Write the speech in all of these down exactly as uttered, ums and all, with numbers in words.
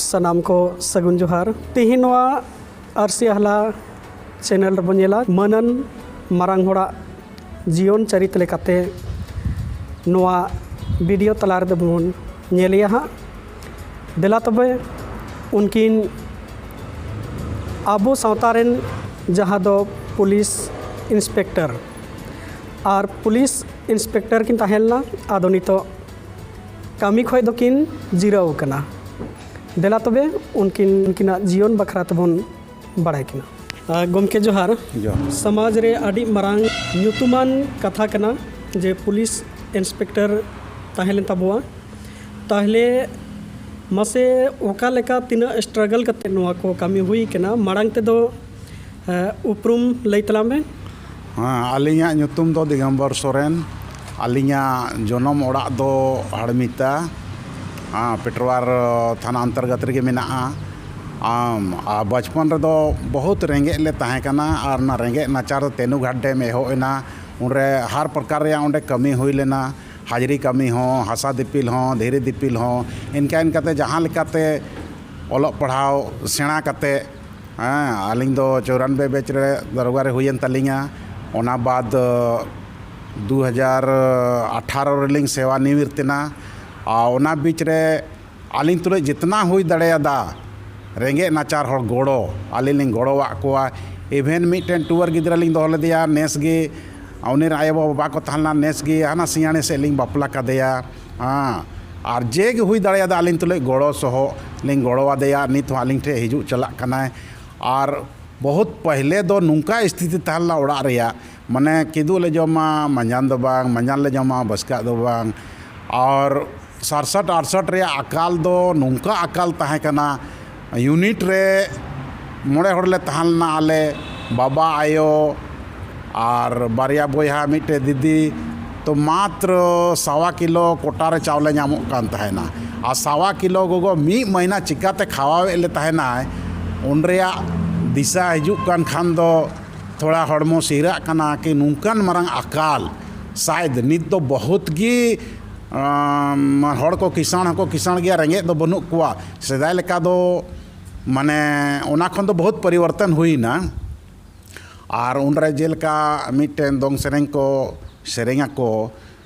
ᱥᱟᱱᱟᱢ ᱠᱚ ᱥᱟᱹᱜᱩᱱ ᱡᱚᱦᱟᱨ᱾ ᱛᱮᱦᱮᱧ ᱱᱚᱣᱟ ᱟᱹᱨᱥᱤ ᱟᱦᱞᱟ ᱪᱮᱱᱮᱞ ᱨᱮᱵᱚᱱ ᱧᱮᱞᱟ ᱢᱟᱹᱱᱟᱱ ᱢᱟᱨᱟᱝ ᱦᱚᱲᱟᱜ ᱡᱤᱭᱚᱱ ᱪᱟᱹᱨᱤᱛ ᱞᱮᱠᱟᱛᱮ ᱱᱚᱣᱟ ᱵᱷᱤᱰᱤᱭᱳ ᱛᱟᱞᱟ ᱨᱮᱫᱚ ᱵᱚᱱ ᱧᱮᱞᱮᱭᱟ ᱦᱟᱸᱜ᱾ ᱫᱮᱞᱟ ᱛᱚᱵᱮ ᱩᱱᱠᱤᱱ ᱟᱵᱚ ᱥᱟᱶᱛᱟ ᱨᱮᱱ ᱡᱟᱦᱟᱸ ᱫᱚ ᱯᱩᱞᱤᱥ ᱤᱱᱥᱯᱮᱠᱴᱚᱨ ᱟᱨ ᱯᱩᱞᱤᱥ ᱤᱱᱥᱯᱮᱠᱴᱚᱨ ᱠᱤᱱ ᱛᱟᱦᱮᱸ ᱞᱮᱱᱟ, ᱟᱫᱚ ᱱᱤᱛᱚᱜ ᱠᱟᱹᱢᱤ ᱠᱷᱚᱡ ᱫᱚᱠᱤᱱ ᱡᱤᱨᱟᱹᱣ ᱟᱠᱟᱱᱟ᱾ ᱫᱮᱞᱟ ᱛᱚᱵᱮ ᱩᱱᱠᱤᱱ, ᱩᱱᱠᱤᱱᱟᱜ ᱡᱤᱭᱚᱱ ᱵᱟᱠᱷᱨᱟ ᱛᱮᱵᱚᱱ ᱵᱟᱲᱟᱭ ᱠᱤᱱᱟ᱾ ᱟᱨ ᱜᱚᱢᱠᱮ ᱡᱚᱦᱟᱨ᱾ ᱡᱚᱦᱟᱨ᱾ ᱥᱚᱢᱟᱡᱽ ᱨᱮ ᱟᱹᱰᱤ ᱢᱟᱨᱟᱝ ᱧᱩᱛᱩᱢᱟᱱ ᱠᱟᱛᱷᱟ ᱠᱟᱱᱟ ᱡᱮ ᱯᱩᱞᱤᱥ ᱤᱱᱥᱯᱮᱠᱴᱚᱨ ᱛᱟᱦᱮᱸ ᱞᱮᱱ ᱛᱟᱵᱚᱣᱟ᱾ ᱛᱟᱦᱞᱮ ᱢᱟᱥᱮ ᱚᱠᱟ ᱞᱮᱠᱟ ᱛᱤᱱᱟᱹᱜ ᱥᱴᱨᱟᱜᱚᱞ ᱠᱟᱛᱮ ᱱᱚᱣᱟ ᱠᱚ ᱠᱟᱹᱢᱤ ᱦᱩᱭ ᱠᱟᱱᱟ? ᱢᱟᱲᱟᱝ ᱛᱮᱫᱚ, ᱮ, ᱩᱯᱨᱩᱢ ᱞᱟᱹᱭ ᱛᱟᱞᱟᱝ ᱢᱮ᱾ ᱦᱮᱸ, ᱟᱹᱞᱤᱧᱟᱜ ᱧᱩᱛᱩᱢ ᱫᱚ ᱫᱤᱜᱚᱢᱵᱚᱨ ᱥᱚᱨᱮᱱ᱾ ᱟᱹᱞᱤᱧᱟᱜ ᱡᱚᱱᱚᱢ ᱚᱲᱟᱜ ᱫᱚ ᱦᱟᱲᱢᱤᱛᱟ, ᱦᱮᱸ, ᱯᱮᱴᱣᱟᱨ ᱛᱷᱟᱱᱟ ᱚᱱᱛᱚᱨᱜᱚᱛ ᱨᱮᱜᱮ ᱢᱮᱱᱟᱜᱼᱟ᱾ ᱟᱢ, ᱟᱨ ᱵᱟᱪᱯᱚᱱ ᱨᱮᱫᱚ ᱵᱚᱦᱩᱛ ᱨᱮᱸᱜᱮᱡ ᱞᱮ ᱛᱟᱦᱮᱸ ᱠᱟᱱᱟ ᱟᱨ ᱚᱱᱟ ᱨᱮᱸᱜᱮᱡ ᱱᱟᱪᱟᱨ ᱫᱚ ᱛᱮᱱᱩ ᱜᱷᱟᱴ ᱰᱮᱢ ᱮᱦᱚᱵ ᱮᱱᱟ᱾ ᱩᱱᱨᱮ ᱦᱟᱨ ᱯᱨᱚᱠᱟᱨ ᱨᱮᱭᱟᱜ ᱚᱸᱰᱮ ᱠᱟᱹᱢᱤ ᱦᱩᱭ ᱞᱮᱱᱟ, ᱦᱟᱡᱽᱨᱤ ᱠᱟᱹᱢᱤ ᱦᱚᱸ, ᱦᱟᱥᱟ ᱫᱤᱯᱤᱞ ᱦᱚᱸ, ᱫᱷᱤᱨᱤ ᱫᱤᱯᱤᱞ ᱦᱚᱸ᱾ ᱤᱱᱠᱟ ᱤᱱᱠᱟᱛᱮ ᱡᱟᱦᱟᱸ ᱞᱮᱠᱟᱛᱮ ᱚᱞᱚᱜ ᱯᱟᱲᱦᱟᱣ ᱥᱮᱬᱟ ᱠᱟᱛᱮ, ᱦᱮᱸ, ᱟᱹᱞᱤᱧ ᱫᱚ ᱪᱚᱣᱨᱟᱱᱵᱮ ᱵᱮᱪ ᱨᱮ ᱫᱟᱨᱚᱜᱟ ᱨᱮ ᱦᱩᱭᱮᱱ ᱛᱟᱹᱞᱤᱧᱟ᱾ ᱚᱱᱟ ᱵᱟᱫ ᱫᱩ ᱦᱟᱡᱟᱨ ᱟᱴᱷᱟᱨᱚ ᱨᱮᱞᱤᱧ ᱥᱮᱣᱟ ᱱᱤᱣᱤᱨᱛ ᱮᱱᱟ᱾ ᱟᱨ ᱚᱱᱟ ᱵᱤᱪ ᱨᱮ ᱟᱹᱞᱤᱧ ᱛᱩᱞᱩᱡ ᱡᱤᱛᱱᱟ ᱦᱩᱭ ᱫᱟᱲᱮᱭᱟᱫᱟ ᱨᱮᱸᱜᱮᱡ ᱱᱟᱪᱟᱨ ᱦᱚᱲ ᱜᱚᱲᱚ ᱟᱹᱞᱤᱧ ᱞᱤᱧ ᱜᱚᱲᱚᱣᱟᱜ ᱠᱚᱣᱟ᱾ ᱤᱵᱷᱮᱱ ᱢᱤᱫᱴᱮᱱ ᱴᱩᱣᱟᱹᱨ ᱜᱤᱫᱽᱨᱟᱹ ᱞᱤᱧ ᱫᱚᱦᱚ ᱞᱮᱫᱮᱭᱟ, ᱱᱮᱥ ᱜᱮ ᱩᱱᱤ ᱨᱮᱱ ᱟᱭᱳᱼᱵᱟᱵᱟ ᱵᱟᱠᱚ ᱛᱟᱦᱮᱸ ᱞᱮᱱᱟ, ᱱᱮᱥ ᱜᱮ ᱦᱟᱱᱟ ᱥᱤᱭᱟᱲᱤ ᱥᱮᱫ ᱞᱤᱧ ᱵᱟᱯᱞᱟ ᱠᱟᱫᱮᱭᱟ᱾ ᱦᱮᱸ, ᱟᱨ ᱡᱮ ᱜᱮ ᱦᱩᱭ ᱫᱟᱲᱮᱭᱟᱫᱟ ᱟᱹᱞᱤᱧ ᱛᱩᱞᱩᱡ ᱜᱚᱲᱚ ᱥᱚᱦᱚᱜ ᱞᱤᱧ ᱜᱚᱲᱚ ᱟᱫᱮᱭᱟ᱾ ᱱᱤᱛ ᱦᱚᱸ ᱟᱹᱞᱤᱧ ᱴᱷᱮᱱ ᱦᱤᱡᱩᱜ ᱪᱟᱞᱟᱜ ᱠᱟᱱᱟᱭ᱾ ᱟᱨ ᱵᱚᱦᱩᱛ ᱯᱟᱦᱞᱮ ᱫᱚ ᱱᱚᱝᱠᱟ ᱥᱛᱷᱤᱛᱤ ᱛᱟᱦᱮᱸ ᱞᱮᱱᱟ ᱚᱲᱟᱜ ᱨᱮᱭᱟᱜ, ᱢᱟᱱᱮ ᱠᱤᱫᱩᱜ ᱞᱮ ᱡᱚᱢᱟ ᱢᱟᱸᱡᱟᱱ ᱫᱚ ᱵᱟᱝ, ᱢᱟᱸᱡᱟᱱ ᱞᱮ ᱡᱚᱢᱟ ᱵᱟᱥᱠᱟᱜ ᱫᱚ ᱵᱟᱝ᱾ ᱟᱨ ᱥᱟᱨᱥᱟᱴ ᱟᱴᱥᱟᱴ ᱨᱮᱭᱟᱜ ᱟᱠᱟᱞ ᱫᱚ ᱱᱚᱝᱠᱟ ᱟᱠᱟᱞ ᱛᱟᱦᱮᱸ ᱠᱟᱱᱟ᱾ ᱤᱭᱩᱱᱤᱴ ᱨᱮ ᱢᱚᱬᱮ ᱦᱚᱲ ᱞᱮ ᱛᱟᱦᱮᱸ ᱞᱮᱱᱟ, ᱟᱞᱮ, ᱵᱟᱵᱟ, ᱟᱭᱳ ᱟᱨ ᱵᱟᱨᱭᱟ ᱵᱚᱭᱦᱟ, ᱢᱤᱫᱴᱮᱡ ᱫᱤᱫᱤ᱾ ᱛᱚ ᱢᱟᱛᱨᱚ ᱥᱟᱣᱟ ᱠᱤᱞᱳ ᱠᱚᱴᱟ ᱨᱮ ᱪᱟᱣᱞᱮ ᱧᱟᱢᱚᱜ ᱠᱟᱱ ᱛᱟᱦᱮᱱᱟ᱾ ᱟᱨ ᱥᱟᱣᱟ ᱠᱤᱞᱳ ᱜᱚᱜᱚ ᱢᱤᱫ ᱢᱟᱹᱦᱱᱟᱹ ᱪᱤᱠᱟᱛᱮ ᱠᱷᱟᱣᱟᱣᱮᱫ ᱞᱮ ᱛᱟᱦᱮᱱᱟᱭ, ᱩᱱ ᱨᱮᱭᱟᱜ ᱫᱤᱥᱟᱹ ᱦᱤᱡᱩᱜ ᱠᱟᱱ ᱠᱷᱟᱱ ᱫᱚ ᱛᱷᱚᱲᱟ ᱦᱚᱲᱢᱚ ᱥᱤᱦᱨᱟᱹᱜ ᱠᱟᱱᱟ ᱠᱤ ᱱᱚᱝᱠᱟᱱ ᱢᱟᱨᱟᱝ ᱟᱠᱟᱞ ᱥᱟᱭᱫ ᱱᱤᱛ ᱫᱚ ᱵᱚᱦᱩᱛ ᱜᱮ ᱟᱢ, ᱦᱚᱲ ᱠᱚ ᱠᱤᱥᱟᱹᱬ ᱦᱚᱸᱠᱚ ᱠᱤᱥᱟᱹᱬ ᱜᱮᱭᱟ, ᱨᱮᱸᱜᱮᱡ ᱫᱚ ᱵᱟᱹᱱᱩᱜ ᱠᱚᱣᱟ᱾ ᱥᱮᱫᱟᱭ ᱞᱮᱠᱟ ᱫᱚ ᱢᱟᱱᱮ ᱚᱱᱟ ᱠᱷᱚᱱ ᱫᱚ ᱵᱚᱦᱩᱛ ᱯᱚᱨᱤᱵᱚᱨᱛᱚᱱ ᱦᱩᱭᱱᱟ᱾ ᱟᱨ ᱩᱱᱨᱮ ᱡᱮᱞᱮᱠᱟ ᱢᱤᱫᱴᱮᱱ ᱫᱚᱝ ᱥᱮᱨᱮᱧ ᱠᱚ ᱥᱮᱨᱮᱧ ᱟᱠᱚ,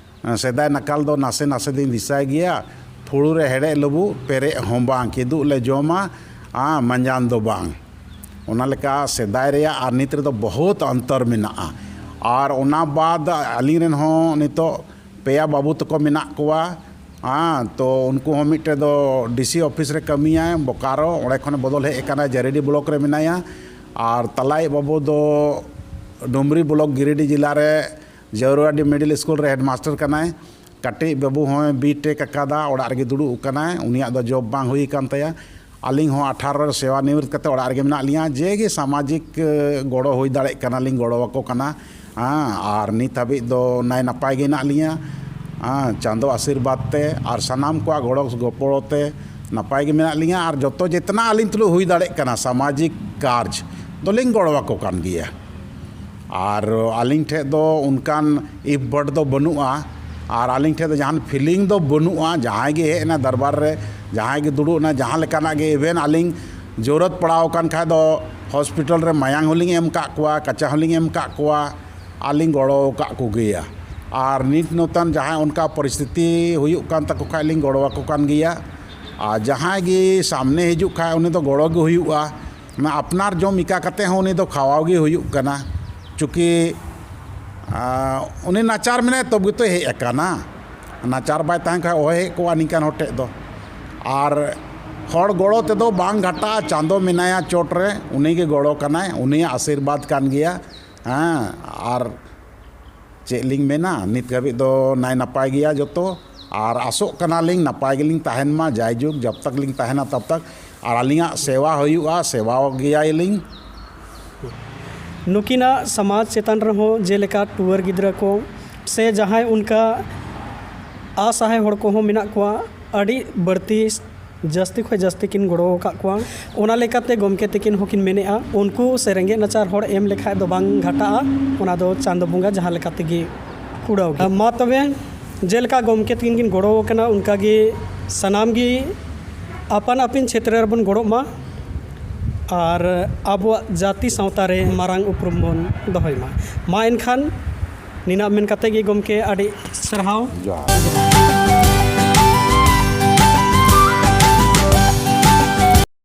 ᱥᱮᱫᱟᱭ ᱱᱟᱠᱟᱞ ᱫᱚ ᱱᱟᱥᱮ ᱱᱟᱥᱮ ᱫᱚᱧ ᱫᱤᱥᱟᱹᱭ ᱜᱮᱭᱟ, ᱯᱷᱩᱲᱩ ᱨᱮ ᱦᱮᱲᱮᱡ ᱞᱩᱵᱩᱜ ᱯᱮᱨᱮᱡ ᱦᱚᱸ ᱵᱟᱝ, ᱠᱤᱫᱩᱜ ᱞᱮ ᱡᱚᱢᱟ, ᱟ, ᱢᱟᱸᱡᱟᱱ ᱫᱚ ᱵᱟᱝ᱾ ᱚᱱᱟ ᱞᱮᱠᱟ ᱥᱮᱫᱟᱭ ᱨᱮᱭᱟᱜ ᱟᱨ ᱱᱤᱛ ᱨᱮᱫᱚ ᱵᱚᱦᱩᱛ ᱚᱱᱛᱚᱨ ᱢᱮᱱᱟᱜᱼᱟ᱾ ᱟᱨ ᱚᱱᱟ ᱵᱟᱫ ᱟᱹᱞᱤᱧ ᱨᱮᱱ ᱦᱚᱸ ᱱᱤᱛᱚᱜ ᱯᱮᱭᱟ ᱵᱟᱹᱵᱩ ᱛᱟᱠᱚ ᱢᱮᱱᱟᱜ ᱠᱚᱣᱟ᱾ ᱦᱮᱸ, ᱛᱚ ᱩᱱᱠᱩ ᱦᱚᱸ ᱢᱤᱫᱴᱮᱡ ᱫᱚ ᱰᱤ ᱥᱤ ᱚᱯᱷᱤᱥ ᱨᱮ ᱠᱟᱹᱢᱤᱭᱟᱭ ᱵᱳᱠᱟᱨᱳ, ᱚᱸᱰᱮ ᱠᱷᱚᱱᱮ ᱵᱚᱫᱚᱞ ᱦᱮᱡ ᱟᱠᱟᱱᱟ, ᱡᱟᱹᱨᱤᱰᱤ ᱵᱞᱚᱠ ᱨᱮ ᱢᱮᱱᱟᱭᱟ᱾ ᱟᱨ ᱛᱟᱞᱟᱭᱤᱡ ᱵᱟᱹᱵᱩ ᱫᱚ ᱰᱩᱢᱨᱤ ᱵᱞᱚᱠ, ᱜᱤᱨᱤᱰᱤ ᱡᱮᱞᱟ ᱨᱮ ᱡᱟᱹᱨᱩᱣᱟᱰᱤ ᱢᱤᱰᱤᱞ ᱥᱠᱩᱞ ᱨᱮ ᱦᱮᱰᱢᱟᱥᱴᱟᱨ ᱠᱟᱱᱟᱭ᱾ ᱠᱟᱹᱴᱤᱡ ᱵᱟᱹᱵᱩ ᱦᱚᱸᱭ ᱵᱤ ᱴᱮᱠ ᱟᱠᱟᱫᱟ, ᱚᱲᱟᱜ ᱨᱮᱜᱮ ᱫᱩᱲᱩᱵ ᱟᱠᱟᱱᱟᱭ, ᱩᱱᱤᱭᱟᱜ ᱫᱚ ᱡᱚᱵ ᱵᱟᱝ ᱦᱩᱭ ᱟᱠᱟᱱ ᱛᱟᱭᱟ᱾ ᱟᱹᱞᱤᱧ ᱦᱚᱸ ᱟᱴᱷᱟᱨᱚ ᱨᱮ ᱥᱮᱣᱟ ᱱᱤᱵᱨᱤᱛ ᱠᱟᱛᱮ ᱚᱲᱟᱜ ᱨᱮᱜᱮ ᱢᱮᱱᱟᱜ ᱞᱤᱧᱟ᱾ ᱡᱮ ᱜᱮ ᱥᱟᱢᱟᱡᱤᱠ, ᱮ, ᱜᱚᱲᱚ ᱦᱩᱭ ᱫᱟᱲᱮᱭᱟᱜ ᱠᱟᱱᱟᱞᱤᱧ, ᱜᱚᱲᱚ ᱟᱠᱚ ᱠᱟᱱᱟ᱾ ᱦᱮᱸ, ᱟᱨ ᱱᱤᱛ ᱦᱟᱹᱵᱤᱡ ᱫᱚ ᱱᱟᱭ ᱱᱟᱯᱟᱭ ᱜᱮ ᱦᱮᱱᱟᱜ ᱞᱤᱧᱟ᱾ ᱦᱮᱸ, ᱪᱟᱸᱫᱚ ᱟᱥᱤᱨᱵᱟᱫᱽ ᱛᱮ ᱟᱨ ᱥᱟᱱᱟᱢ ᱠᱚᱣᱟᱜ ᱜᱚᱲᱚ ᱜᱚᱯᱚᱲᱚ ᱛᱮ ᱱᱟᱯᱟᱭ ᱜᱮ ᱢᱮᱱᱟᱜ ᱞᱤᱧᱟ᱾ ᱟᱨ ᱡᱚᱛᱚ ᱡᱮᱛᱱᱟ ᱟᱹᱞᱤᱧ ᱛᱩᱞᱩᱡ ᱦᱩᱭ ᱫᱟᱲᱮᱭᱟᱜ ᱠᱟᱱᱟ ᱥᱟᱢᱟᱡᱤᱠ ᱠᱟᱨᱡᱽ ᱫᱚᱞᱤᱧ ᱜᱚᱲᱚ ᱟᱠᱚ ᱠᱟᱱ ᱜᱮᱭᱟ᱾ ᱟᱨ ᱟᱹᱞᱤᱧ ᱴᱷᱮᱱ ᱫᱚ ᱚᱱᱠᱟᱱ ᱤᱯᱷ ᱵᱷᱳᱴ ᱫᱚ ᱵᱟᱹᱱᱩᱜᱼᱟ᱾ ᱟᱨ ᱟᱹᱞᱤᱧ ᱴᱷᱮᱱ ᱫᱚ ᱡᱟᱦᱟᱱ ᱯᱷᱤᱞᱤᱝ ᱫᱚ ᱵᱟᱹᱱᱩᱜᱼᱟ᱾ ᱡᱟᱦᱟᱸᱭ ᱜᱮ ᱦᱮᱡ ᱮᱱᱟ ᱫᱚᱨᱵᱟᱨ ᱨᱮ, ᱡᱟᱦᱟᱸᱭ ᱜᱮ ᱫᱩᱲᱩᱵ ᱮᱱᱟ, ᱡᱟᱦᱟᱸ ᱞᱮᱠᱟᱱᱟᱜ ᱜᱮ, ᱤᱵᱷᱮᱱ ᱟᱹᱞᱤᱧ ᱡᱚᱨᱩᱨᱟᱛ ᱯᱟᱲᱟᱣ ᱟᱠᱟᱱ ᱠᱷᱟᱡ ᱫᱚ ᱦᱚᱥᱯᱤᱴᱟᱞ ᱨᱮ ᱢᱟᱭᱟᱝ ᱦᱚᱸᱞᱤᱧ ᱮᱢ ᱟᱠᱟᱫ ᱠᱚᱣᱟ, ᱠᱟᱪᱟ ᱦᱚᱸᱞᱤᱧ ᱮᱢ ᱟᱠᱟᱫ ᱠᱚᱣᱟ, ᱟᱨ ᱞᱤᱧ ᱜᱚᱲᱚ ᱟᱠᱟᱫ ᱠᱚᱜᱮᱭᱟ᱾ ᱟᱨ ᱱᱤᱛ ᱱᱚᱛᱟᱱ ᱡᱟᱦᱟᱸᱭ ᱚᱱᱠᱟ ᱯᱚᱨᱤᱥᱛᱷᱤᱛᱤ ᱦᱩᱭᱩᱜ ᱠᱟᱱ ᱛᱟᱠᱚ ᱠᱷᱟᱡ ᱞᱤᱧ ᱜᱚᱲᱚ ᱟᱠᱚ ᱠᱟᱱ ᱜᱮᱭᱟ᱾ ᱟᱨ ᱡᱟᱦᱟᱸᱭ ᱜᱮ ᱥᱟᱢᱱᱮ ᱦᱤᱡᱩᱜ ᱠᱷᱟᱡ ᱩᱱᱤ ᱫᱚ ᱜᱚᱲᱚ ᱜᱮ ᱦᱩᱭᱩᱜᱼᱟ᱾ ᱚᱱᱟ ᱟᱯᱱᱟᱨ ᱡᱚᱢ ᱤᱠᱟ ᱠᱟᱛᱮ ᱦᱚᱸ ᱩᱱᱤ ᱫᱚ ᱠᱷᱟᱣᱟᱣ ᱜᱮ ᱦᱩᱭᱩᱜ ᱠᱟᱱᱟ᱾ ᱪᱩᱸᱠᱤ, ᱟ, ᱩᱱᱤ ᱱᱟᱪᱟᱨ ᱢᱮᱱᱟᱭ ᱛᱚᱵᱮ ᱜᱮᱛᱚᱭ ᱦᱮᱡ ᱟᱠᱟᱱᱟ᱾ ᱱᱟᱪᱟᱨ ᱵᱟᱭ ᱛᱟᱦᱮᱸ ᱠᱷᱟᱡ ᱚᱦᱚᱭ ᱦᱮᱡ ᱠᱚᱜᱼᱟ ᱱᱤᱝᱠᱟᱱ ᱦᱚᱲ ᱴᱷᱮᱡ ᱫᱚ᱾ ᱟᱨ ᱦᱚᱲ ᱜᱚᱲᱚ ᱛᱮᱫᱚ ᱵᱟᱝ ᱜᱷᱟᱴᱟᱜᱼᱟ, ᱪᱟᱸᱫᱚ ᱢᱮᱱᱟᱭᱟ ᱪᱚᱴ ᱨᱮ, ᱩᱱᱤ ᱜᱮ ᱜᱚᱲᱚ ᱠᱟᱱᱟᱭ, ᱩᱱᱤᱭᱟᱜ ᱟᱥᱤᱨᱵᱟᱫᱽ ᱠᱟᱱ ᱜᱮᱭᱟ᱾ ᱦᱮᱸ, ᱟᱨ ᱪᱮᱫ ᱞᱤᱧ ᱢᱮᱱᱟ, ᱱᱤᱛ ᱦᱟᱹᱵᱤᱡ ᱫᱚ ᱱᱟᱭ ᱱᱟᱯᱟᱭ ᱜᱮᱭᱟ ᱡᱚᱛᱚ᱾ ᱟᱨ ᱟᱥᱚᱜ ᱠᱟᱱᱟᱞᱤᱧ ᱱᱟᱯᱟᱭ ᱜᱮᱞᱤᱧ ᱛᱟᱦᱮᱱ ᱢᱟ, ᱡᱟᱭᱡᱩᱜᱽ ᱡᱟᱵ ᱛᱟᱠ ᱞᱤᱧ ᱛᱟᱦᱮᱱᱟ ᱛᱟᱵ ᱛᱟᱠ᱾ ᱟᱨ ᱟᱹᱞᱤᱧᱟᱜ ᱥᱮᱣᱟ ᱦᱩᱭᱩᱜᱼᱟ, ᱥᱮᱣᱟ ᱜᱮᱭᱟᱭᱞᱤᱧ᱾ ᱱᱩᱠᱤᱱᱟᱜ ᱥᱚᱢᱟᱡᱽ ᱪᱮᱛᱟᱱ ᱨᱮᱦᱚᱸ ᱡᱮᱞᱮᱠᱟ ᱴᱩᱣᱟᱹᱨ ᱜᱤᱫᱽᱨᱟᱹ ᱠᱚ ᱥᱮ ᱡᱟᱦᱟᱸᱭ ᱚᱱᱠᱟ ᱟᱥᱟᱦᱟᱭ ᱦᱚᱲ ᱠᱚᱦᱚᱸ ᱢᱮᱱᱟᱜ ᱠᱚᱣᱟ, ᱟᱹᱰᱤ ᱵᱟᱹᱲᱛᱤ ᱡᱟᱹᱥᱛᱤ ᱠᱷᱚᱱ ᱡᱟᱹᱥᱛᱤ ᱠᱤᱱ ᱜᱚᱲᱚ ᱟᱠᱟᱫ ᱠᱚᱣᱟ᱾ ᱚᱱᱟ ᱞᱮᱠᱟᱛᱮ ᱜᱚᱢᱠᱮ ᱛᱟᱹᱠᱤᱱ ᱦᱚᱸᱠᱤᱱ ᱢᱮᱱᱮᱫᱼᱟ, ᱩᱱᱠᱩ ᱥᱮ ᱨᱮᱸᱜᱮᱡ ᱱᱟᱪᱟᱨ ᱦᱚᱲ ᱮᱢ ᱞᱮᱠᱷᱟᱡ ᱫᱚ ᱵᱟᱝ ᱜᱷᱟᱴᱟᱜᱼᱟ, ᱚᱱᱟ ᱫᱚ ᱪᱟᱸᱫᱚ ᱵᱚᱸᱜᱟ ᱡᱟᱦᱟᱸ ᱞᱮᱠᱟ ᱛᱮᱜᱮ ᱠᱩᱲᱟᱹᱣ ᱜᱮ᱾ ᱢᱟ ᱛᱚᱵᱮ, ᱡᱮᱞᱮᱠᱟ ᱜᱚᱢᱠᱮ ᱛᱟᱹᱠᱤᱱ ᱠᱤᱱ ᱜᱚᱲᱚ ᱟᱠᱟᱱᱟ, ᱚᱱᱠᱟᱜᱮ ᱥᱟᱱᱟᱢ ᱜᱮ ᱟᱯᱟᱱ ᱟᱹᱯᱤᱱ ᱪᱷᱮᱛᱨᱚ ᱨᱮᱵᱚᱱ ᱜᱚᱲᱚᱜ ᱢᱟ ᱟᱨ ᱟᱵᱚᱣᱟᱜ ᱡᱟᱹᱛᱤ ᱥᱟᱶᱛᱟ ᱨᱮ ᱢᱟᱨᱟᱝ ᱩᱯᱨᱩᱢ ᱵᱚᱱ ᱫᱚᱦᱚᱭ ᱢᱟ᱾ ᱢᱟ ᱮᱱᱠᱷᱟᱱ ᱱᱤᱱᱟᱜ ᱢᱮᱱ ᱠᱟᱛᱮ ᱜᱮ ᱜᱚᱢᱠᱮ ᱟᱹᱰᱤ ᱥᱟᱨᱦᱟᱣ᱾ ᱡᱚᱦᱟᱨ᱾